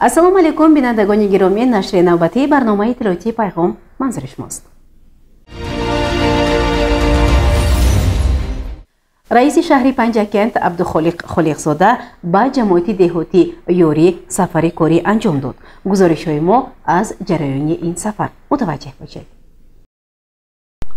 Ассалому алайкум, бинандагони гиромӣ, нашри навбатии барномаи иттилоотии Пайғом манзури шумост. Раиси шаҳри Панҷакент Абдухолиқ Холиқзода ба ҷамоати деҳотӣ Ёрӣ сафари корӣ анҷом дод. Гузоришҳои мо аз ҷараёни ин сафар мутаваҷҷеҳ бошед.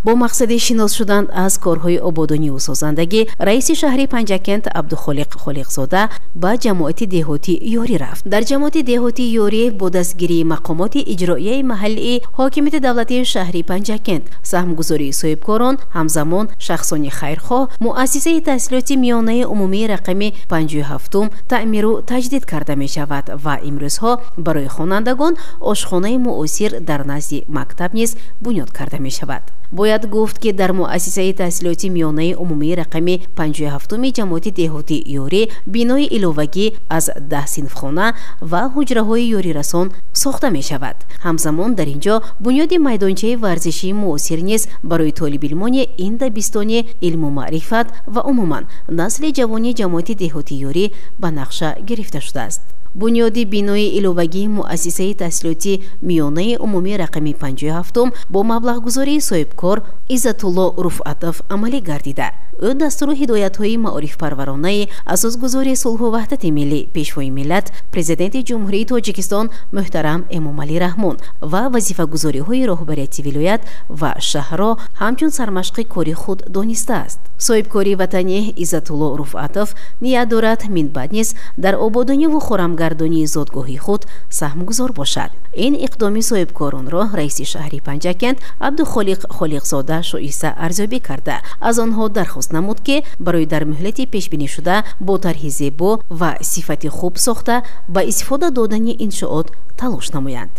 Бо мақсади шинос шудан аз корҳои ободониву созандагӣ раиси шаҳри Панҷакент Абдухолиқ Холиқзода ба ҷамоати деҳотӣ Ёрӣ рафт. Дар ҷамоати деҳотӣ Ёрӣ бо дастгирии мақомоти иҷроияи маҳаллии ҳокимияти давлатии шаҳри Панҷакент, саҳмгузории соҳибкорон, ҳамзамон шахсони хайрхоҳ, муассисаи таҳсилоти миёнаи умумии рақами 57 таъмиру таҷдид карда мешавад ва имрӯзҳо барои хонандагон ошхонаи муосир дар назди мактаб низ бунёд карда мешавад. Бояд гуфт, ки дар муассисаи таҳсилоти миёнаи умумии рақами 57-уми ҷамоати деҳоти Ёрӣ бинои иловагӣ аз 10 синфхона ва ҳуҷраҳои ёрирасон сохта мешавад. Ҳамзамон дар ин ҷо бунёди майдончаи варзишии муосир низ барои толибилмони ин дабистони илму маърифат ва умуман насли ҷавони ҷамоати деҳоти Ёрӣ ба нақша гирифта шудааст. Бунёди бинои иловагии муассисаи таҳсилоти миёнаи умумии рақами 57 бо маблағгузории соҳибкор Иззатулло Руфъатов амалӣ гардида. Ӯ дастуру ҳидоятҳои маорифпарваронаи асосгузори сулҳу ваҳдати миллӣ, пешвои миллат, президенти Ҷумҳурии Тоҷикистон муҳтарам Эмомалӣ Раҳмон ва вазифагузориҳои роҳбарияти вилоят ва шаҳрро ҳамчун сармашқи кори худ донистааст. Соҳибкори ватанӣ Иззатулло Руфъатов ният дорад минбаъд низ дар ободониву хорамгардонии зодгоҳи худ саҳмгузор бошад. Ин иқдоми соҳибкоронро раиси шаҳри Панҷакент Абдухолиқ Холиқзода шоиста арзёбӣ карда, аз онҳо дархост намуд, ки барои дар муҳлати пешбинишуда бо тарҳи зебо ва сифати хуб сохта ба истифода додани иншоот талош намоянд.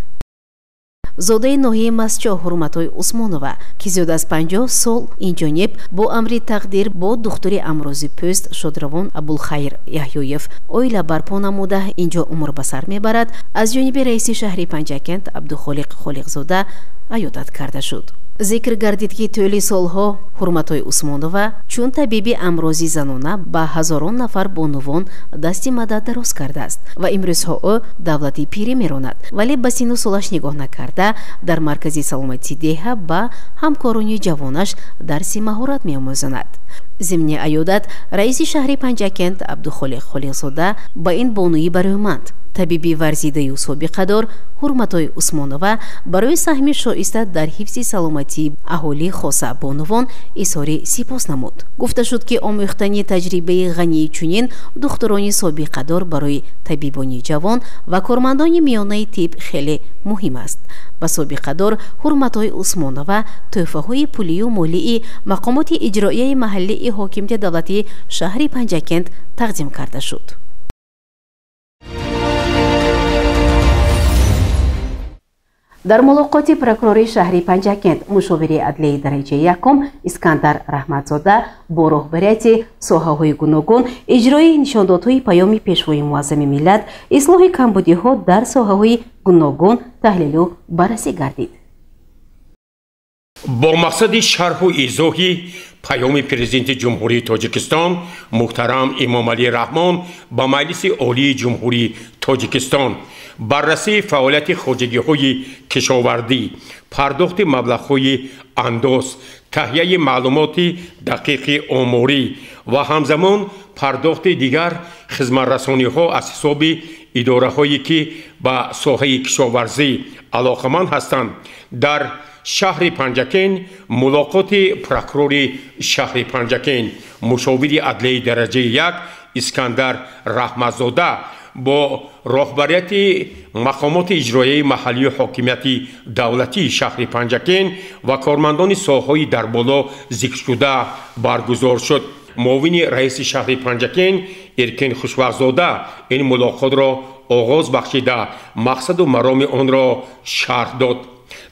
Зодаи ноҳияи Мастчоҳ Ҳурматҳои Усмонова, ки зиёд аз 50 сол инҷониб бо амри тақдир бо духтури амрози пӯст шодравон Абулхайр Яҳёев оила барпо намуда инҷо умр ба сар мебарад, аз ҷониби раиси шаҳри Панҷакент Абдухолиқ Холиқзода аёдат карда шуд. Зикр гардид, ки тӯли солҳо Ҳурматҳои Усмонова чун табиби амрози занона ба ҳазорон нафар бонувон дасти мадад дароз кардааст ва имрӯзҳо ӯ давлати пирӣ меронад, вале ба сину солаш нигоҳ накарда дар маркази саломатии деҳа ба ҳамкорони ҷавонаш дарси маҳорат меомӯзонад. Зимни аёдат раиси шаҳри Панҷакент Абдухолиқ Холиқзода ба ин бонуи бароҳманд, табиби варзидаю собиқадор Ҳурматҳои Усмонова барои саҳми шоиста дар ҳифзи саломатии аҳолӣ, хоса бонувон, изҳори сипос намуд. Гуфта шуд, ки омӯхтани таҷрибаи ғании чунин духтурони собиқадор барои табибони ҷавон ва кормандони миёнаи тиб хеле муҳим аст. Ба собиқадор Ҳурматҳои Усмонова тӯҳфаҳои пулию молии мақомоти иҷроияи маҳаллии ҳокимияти давлатии шаҳри Панҷакент тақдим карда шуд. Дар мулоқоти прокурори шаҳри Панҷакент мушовири адлияи дараҷаи якум Искандар Раҳматзода бо роҳбарияти соҳаҳои гуногун иҷрои нишондодҳои паёми пешвои муаззами миллат, ислоҳи камбудиҳо дар соҳаҳои гуногун таҳлилу баррасӣ гардид. Бо мақсади шарҳу изоҳи паёми президенти Ҷумҳурии Тоҷикистон муҳтарам Эмомалӣ Раҳмон ба Маҷлиси Олии Ҷумҳурии Тоҷикистон, баррасии фаъолияти хоҷагиҳои кишовардӣ, пардохти маблағҳои андоз, таҳияи маълумоти дақиқи оморӣ ва ҳамзамон пардохти дигар хизматрасониҳо аз ҳисоби идораҳое, ки ба соҳаи кишоварзӣ алоқаманд ҳастанд, дар шаҳри Панҷакент мулоқоти прокурори шаҳри Панҷакент мушовири адлияи дараҷаи як Искандар Раҳматзода бо роҳбарияти мақомоти иҷроияи маҳаллию ҳокимияти давлатии шаҳри Панҷакент ва кормандони соҳаҳои дар боло зикршуда баргузор шуд. Муовини раиси шаҳри Панҷакент Эркин Хушвақтзода ин мулоқотро оғоз бахшида, мақсаду мароми онро шарҳ дод.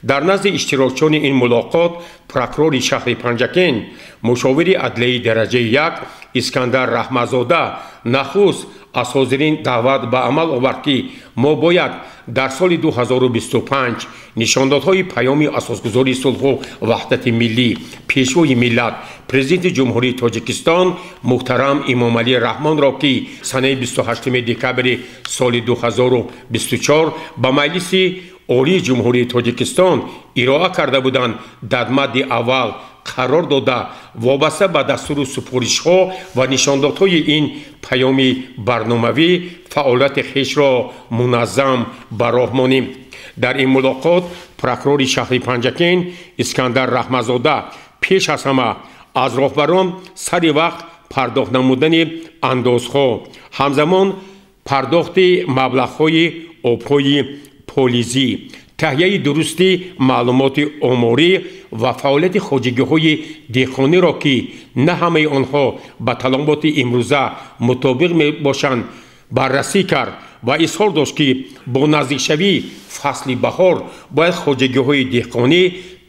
Дар назди иштирокчиёни ин мулоқот прокурори шаҳри Панҷакент, мушовири адлияи дараҷаи 1 Искандар Раҳматзода нахуст аз ҳозирин даъват ба амал овард, ки мо бояд дар соли 2025 нишондодҳои паёми асосгузори сулҳу ваҳдати миллӣ, пешвои миллат, президенти Ҷумҳурии Тоҷикистон муҳтарам Эмомалӣ Раҳмонро, ки санаи 28 декабри соли 2024 ба Маҷлиси Олии Ҷумҳурии Тоҷикистон ироа карда буданд, дар мадди аввал қарор дода, вобаста ба дастуру супоришҳо ва нишондодҳои ин паёми барномавӣ фаъолияти хешро муназзам ба роҳ монем. Дар ин мулоқот прокурори шаҳри Панҷакент Искандар Раҳматзода пеш аз ҳама аз роҳбарон сари вақт пардохт намудани андозҳо, ҳамзамон пардохти маблағҳои обҳои полизӣ, таҳияи дурусти маълумоти оморӣ ва фаъолияти хоҷагиҳои деҳқониро, ки на ҳамаи онҳо ба талаботи имрӯза мутобиқ мебошанд, баррасӣ кард ва изҳор дошт, ки бо наздикшавии фасли баҳор бояд хоҷагиҳои деҳқонӣ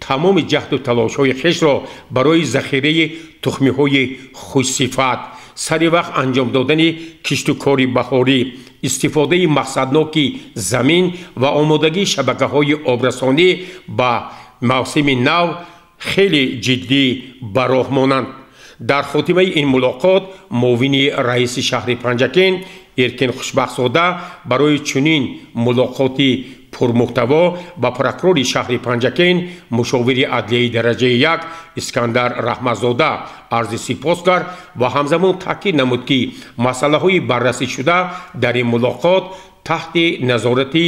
тамоми ҷаҳду талошҳои хешро барои захираи тухмиҳои хушсифат, сари вақт анҷом додани киштукори баҳорӣ, истифодаи мақсадноки замин ва омодагии шабакаҳои обрасонӣ ба мавсими нав хеле ҷиддӣ ба роҳ монанд. Дар хотимаи ин мулоқот муовини раиси шаҳри Панҷакент Эркин Хушбахтзода барои чунин мулоқоти пурмуҳтаво ба прокурори шаҳри Панҷакент, мушовири адлияи дараҷаи 1 Искандар Раҳматзода арзи сипос кард ва ҳамзамон таъкид намуд, ки масъалаҳои баррасӣшуда дар ин мулоқот таҳти назорати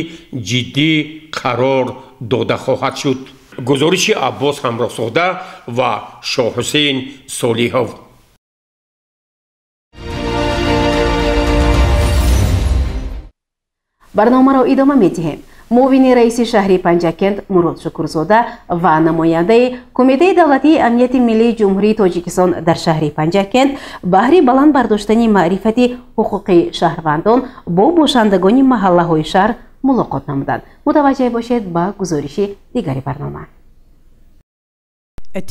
ҷиддӣ қарор дода хоҳад шуд. Гузориши Аббос Ҳамроҳзода ва Шоҳҳусейн Солиҳов. Барномаро идома медиҳем. Муовини раиси шаҳри Панҷакент Мурод Шукурзода ва намояндаи Кумитаи давлатии амнияти миллии Ҷумҳурии Тоҷикистон дар шаҳри Панҷакент баҳри баланд бардоштани маърифати ҳуқуқии шаҳрвандон бо бошандагони маҳаллаҳои шаҳр мулоқот намуданд. Мутаваҷҷеҳ бошед ба гузориши дигари барнома.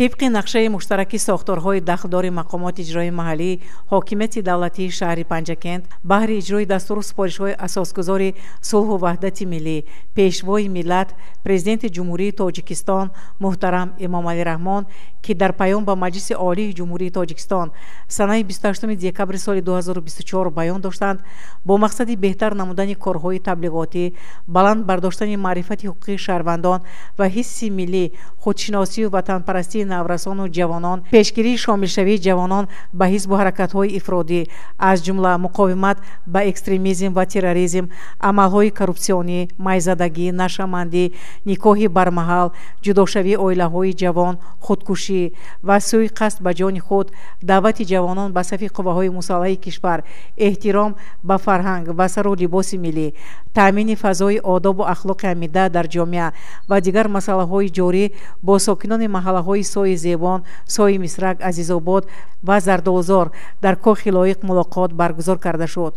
Тибқи нақшаи муштараки сохторҳои дахлдори мақомоти иҷроии маҳаллӣ, ҳокимияти давлатии шаҳри Панҷакент баҳри иҷрои дастуру супоришҳои асосгузори сулҳу ваҳдати миллӣ, пешвои миллат, президенти Ҷумҳурии Тоҷикистон муҳтарам Эмомалӣ Раҳмон, ки дар паём ба Маҷлиси Олии Ҷумҳурии Тоҷикистон санаи 28 декабри соли 2024 баён доштанд, бо мақсади беҳтар намудани корҳои таблиғотӣ, баланд бардоштани маърифати ҳуқуқии шаҳрвандон ва ҳисси миллӣ, худшиносию ватанпарастӣ наврасону ҷавонон, пешгирии шомилшавии ҷавонон ба ҳизбу ҳаракатҳои ифродӣ, аз ҷумла муқовимат ба экстремизм ва терроризм, амалҳои коррупсионӣ, майзадагӣ, нашъамандӣ, никоҳи бармаҳал, ҷудошавии оилаҳои ҷавон, худкушӣ ва сӯи қасд ба ҷони худ, даъвати ҷавонон ба сафи қувваҳои мусаллаҳи кишвар, эҳтиром ба фарҳанг ва сару либоси миллӣ, таъмини фазои одобу ахлоқи ҳамида дар ҷомеа ва дигар масъалаҳои ҷорӣ бо сокинони маҳаллаҳои Сои Зебон, Сои Мисрак, Азизобод ва Зардолзор дар Кохи Лоиқ мулоқот баргузор карда шуд.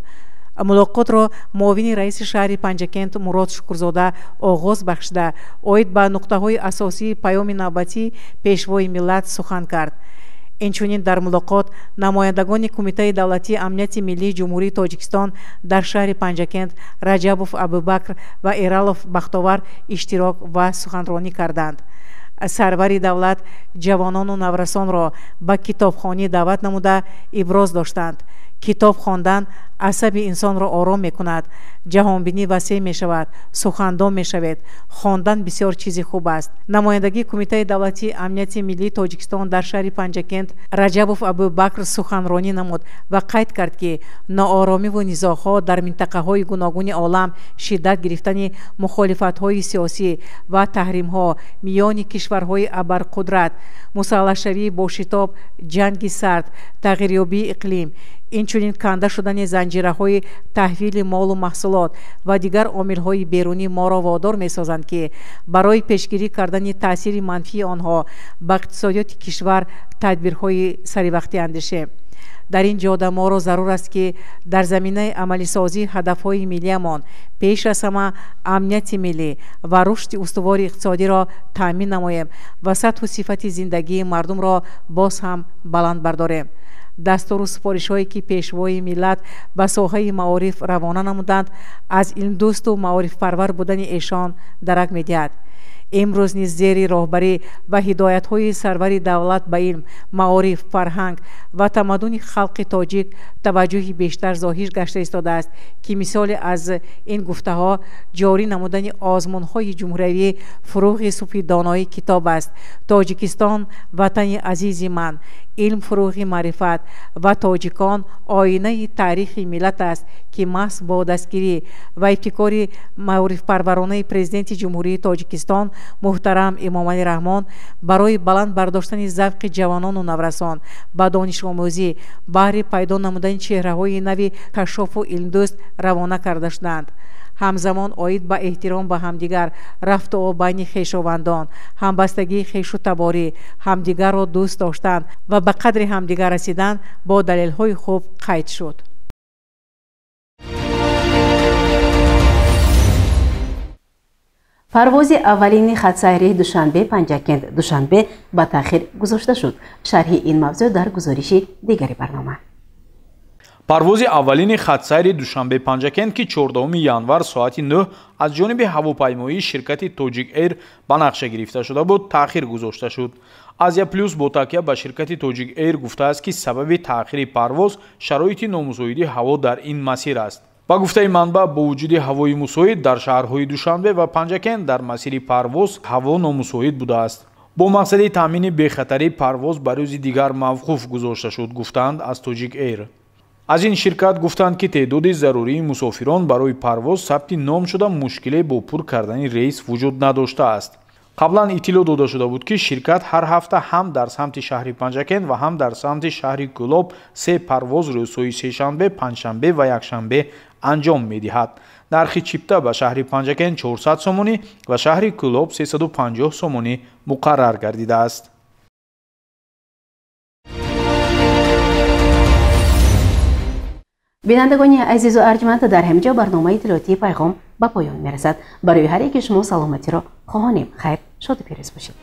Мулоқотро муовини раиси шаҳри Панҷакент Мурод Шукурзода оғоз бахшида, оид ба нуқтаҳои асосии паёми навбатии пешвои миллат сухан кард. Инчунин дар мулоқот намояндагони Кумитаи давлатии амнияти миллии Ҷумҳурии Тоҷикистон дар шаҳри Панҷакент Раҷабов Абубакр ва Эралов Бахтовар иштирок ва суханронӣ карданд. Сарвари давлат ҷавонону наврасонро ба китобхонӣ даъват намуда иброз доштанд. Китоб хондан асаби инсонро ором мекунад, ҷаҳонбинӣ васеъ мешавад, сухандон мешавед. Хондан бисёр чизи хуб аст. Намояндагии Кумитаи давлатии амнияти миллии Тоҷикистон дар шаҳри Панҷакент Раҷабов Абубакр суханронӣ намуд ва қайд кард, ки нооромиву низоъҳо дар минтақаҳои гуногуни олам, шиддат гирифтани мухолифатҳои сиёсӣ ва таҳримҳо миёни кишварҳои абарқудрат, мусаллаҳшавии бо шитоб, ҷанги сард, тағйирёбии иқлим, инчунин канда шудани занҷираҳои таҳвили молу маҳсулот ва дигар омилҳои берунӣ моро водор месозанд, ки барои пешгирӣ кардани таъсири манфии онҳо ба иқтисодиёти кишвар тадбирҳои саривақтӣ андешем. Дар ин ҷода моро зарур аст, ки дар заминаи амалисозии ҳадафҳои миллиямон пеш аз ҳама амнияти миллӣ ва рушди устувори иқтисодиро таъмин намоем ва сатҳу сифати зиндагии мардумро боз ҳам баланд бардорем. Дастуру супоришҳое, ки пешвои миллат ба соҳаи маориф равона намуданд, аз илмдӯсту маорифпарвар будани эшон дарак медиҳад. Имрӯз низ зери роҳбарӣ ва ҳидоятҳои сарвари давлат ба илм, маориф, фарҳанг ва тамаддуни халқи тоҷик таваҷҷӯҳи бештар зоҳир гашта истодааст, ки мисоле аз ин гуфтаҳо ҷорӣ намудани озмунҳои ҷумҳуриявӣ «Фурӯғи субҳи доноӣ китоб аст», «Тоҷикистон ватани азизи ман», «Илм фурӯғи маърифат» ва «Тоҷикон оинаи таърихи миллат аст», ки маҳз бо дастгирӣ ва ибтикори маорифпарваронаи Президенти Ҷумҳурии Тоҷикистон муҳтарам Эмомалӣ Раҳмон барои баланд бардоштани завқи ҷавонону наврасон ба донишомӯзӣ, баҳри пайдо намудани чеҳраҳои нави кашшофу илмдӯст равона карда шуданд. Ҳамзамон оид ба эҳтиром ба ҳамдигар, рафтуо байни хешовандон, ҳамбастагии хешу таборӣ, ҳамдигарро дӯст доштан ва ба қадри ҳамдигар расидан бо далелҳои хуб қайд шуд. Парвози аввалини хатсайри Душанбе Панҷакент Душанбе ба таъхир гузошта шуд. Шарҳи ин мавзӯъ дар гузориши дигари барнома. Парвози аввалини хатсайри Душанбе Панҷакент, ки 14 январ соати 9 аз ҷониби ҳавопаймоии ширкати Тоҷик Эйр ба нақша гирифта шуда буд, таъхир гузошта шуд. Азия Плюс бо такя ба ширкати Тоҷик Эйр гуфтааст, ки сабаби таъхири парвоз шароити номусоиди ҳаво дар ин масир аст. Ба гуфтаи манбаъ, бо вуҷуди ҳавои мусоид дар шаҳрҳои Душанбе ва Панҷакент дар масири парвоз ҳаво номусоид будааст. Бо мақсади таъмини бехатарии парвоз ба рӯзи дигар мавқуф гузошта шуд, гуфтанд аз Тоҷик Эйр. Аз ин ширкат гуфтанд, ки теъдоди зарурии мусофирон барои парвоз сабти ном шуда, мушкиле бо пур кардани рейс вуҷуд надоштааст. Қаблан иттилоъ дода шуда буд, ки ширкат ҳар ҳафта ҳам дар самти шаҳри Панҷакент ва ҳам дар самти шаҳри Кӯлоб се парвоз рӯзҳои сешанбе, панҷшанбе ва якшанбе анҷом медиҳад. Нархи чипта ба шаҳри Панҷакент 400 сомонӣ ва шаҳри Кӯлоб 350 сомонӣ муқаррар гардидааст. Бинандагони азизу арҷманд, дар ҳамин ҷо барномаи иттилоотии «Пайғом» ба поён мерасад. Барои ҳар яки шумо саломатиро хоҳонем. Хайр, шоду пирӯз бошед.